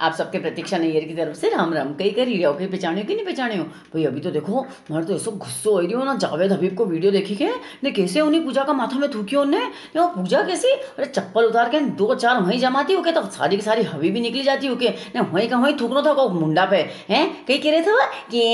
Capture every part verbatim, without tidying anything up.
आप सबके प्रतीक्षा नैयर की तरफ से राम राम। कई करी रिया हो, कई पहचानियो कि नी पहचानियो? भाई, अभी तो देखो, मारे तो ऐसो गुस्सो हो रियो ना, जावेद हबीब को video देखी के, ने कैसे उन्हीं पूजा का माथा में थूकियो ने, ने वो पूजा कैसी, अरे, चप्पल उतार के दो चार वहीं जमाती हो के, तो सारी की सारी हवी भी निकली जाती हो के, ने वहीं का वहीं थूकनो था को मुंडा पे, हैं? कई कह रहे थे वो कि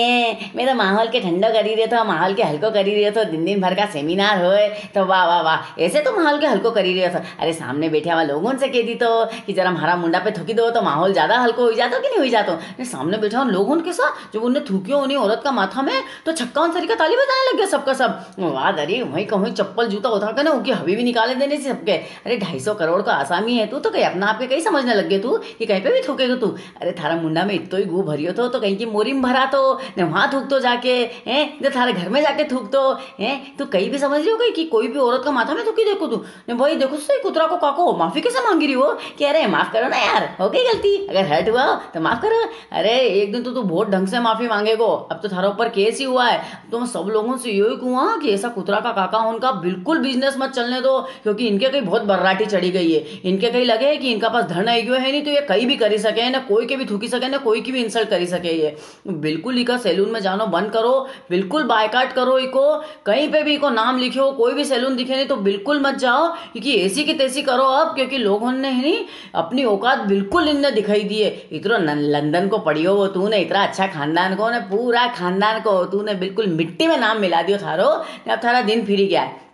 मैं तो माहौल के ठंडो करी रहे थो, माहौल के हल्को करी रहे थो, दिन दिन भर का seminar होए, तो वाह, वाह, वाह, ऐसे तो माहौल के हल्को करी रहे थो। अरे, सामने बैठे हुआ लोगों से कह दी तो कि जरा म्हारा मुंडा पे थूकी दो, तो माहौल ज्यादा हल्को हो जातो कि नी हो जातो? ने सामने बैठा हुआ लोगों के साथ, जब उन्हें थूकियो उन्हीं औरत का माथा में, तो छक्का उन सरीका ताली बजाने लग गया सबका सब। वाह दरी, वहीं का वहीं चप्पल जूता उतार के ना, उनकी हवी भी निकाले देने से सबके। अरे, ढाई सौ करोड़ का आसामी है तू, तो कहीं अपना आप के कहीं समझने लग गए तू कि कहीं पे भी थूकेगा तू? अरे, थारा मुंडा में इत्तो ही गू भरियो थो, तो कहीं की मोरी में भरा तो, ने वहां थूक तो जाके, हैं, जो थारे घर में जाके थूक तो, हैं, तू कहीं भी समझ रही हो कहीं कि कोई भी औरत का माथा में थूकी देखो तू? ने भाई, देखो सही, कुतरा को काको माफी कैसे मांगी रही हो कि अरे, माफ करो ना यार, हो गई गलती, अगर hurt हुआ हो तो माफ करो। अरे, एक दिन तो तू बहुत ढंग से माफी मांगेगो। अब तो थारा ऊपर case ही हुआ है। तो मैं सब लोगों से यो ही कहूँ कि ऐसा कुतरा का काका होन का बिल्कुल business मत चलने दो, क्योंकि इनके कहीं बहुत बर्राटी चढ़ी गई है। इनके कहीं लगे है कि इनका पास धन आई गयो है नी, तो ये कहीं भी करी सके है ना, कोई के भी थूकी सके ना, कोई की भी insult करी सके। ये बिल्कुल इका saloon में जानो बंद करो, बिल्कुल boycott करो इको। कहीं पे भी इको नाम लिखो, कोई भी saloon दिखे नी तो बिल्कुल मत जाओ, क्योंकि ऐसी की तैसी करो अब, क्योंकि लोगों ने ही नी अपनी औकात बिल्कुल इनने दिखाई दी है। इतरो नं-, लंदन को पड़ियो वो तूने, इतरा अच्छा खानदान को ने, पूरा खानदान को तूने बिल्कुल मिट्टी में नाम मिला दियो थारो, ने अब थारा दिन फिरी गया है।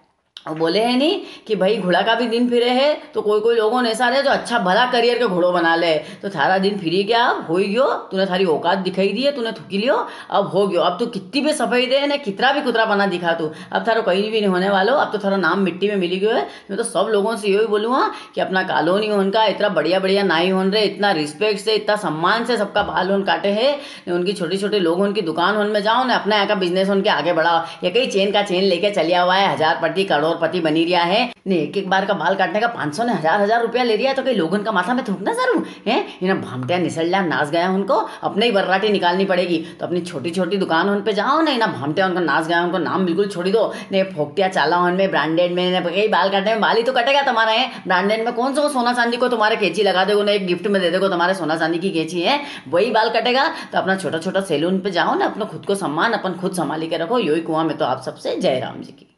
वो बोले है नी कि भाई, घोड़ा का भी दिन फिरे है, तो कोई कोई लोगों ने ऐसा रहे जो अच्छा भला career के घोड़ो बना ले। तो थारा दिन फिरी गया, अब हो ही गयो, तूने थारी औकात दिखाई दी है, तूने थूकी लियो, अब हो गयो। अब तू कितनी भी सफाई दे ने कितरा भी कुतरापना दिखा तू, अब थारो कहीं भी नहीं होने वालो। अब तो थारो नाम मिट्टी में मिली गयो है। मैं तो सब लोगों से यो ही बोलूँगा कि अपना colony होन का इतना बढ़िया बढ़िया नाई होन रे, इतना respect से, इतना सम्मान से सबका बाल होन काटे है, ने उनकी छोटी छोटी लोग होन की दुकान होन में जाओ ने, अपना यहाँ का business होन के आगे बढ़ाओ। ये कई chain का chain लेके चलिया हुआ है, हजारपति करोड़पति बनी रिया है, ने एक एक बार का बाल काटने का पाँच सौ ने हजार हजार रुपया ले रिया है, तो कई लोगन का माथा में थूकना जरूर है? इन्हें भामटिया निसरला नास गया उनको, अपने ही बर्राटी निकालनी पड़ेगी। तो अपनी छोटी छोटी दुकान होन पे जाओ ना, इन्हें भामटिया होन का नास गया उनको नाम बिल्कुल छोड़ी दो। ने फोकटिया चाला होन में, branded में, ने कई बाल काटने में बाल ही तो कटेगा तुम्हारा है। Branded में कौन सा वो सोना चांदी को तुम्हारे कैंची लगा देगो, ना एक gift में दे देगो तुम्हारे सोना चांदी की कैंची है, वही बाल कटेगा। तो अपना छोटा छोटा saloon पे जाओ ना, अपना खुद को सम्मान अपन खुद संभाली के रखो। यो ही कुआं में तो आप सबसे जय राम जी की।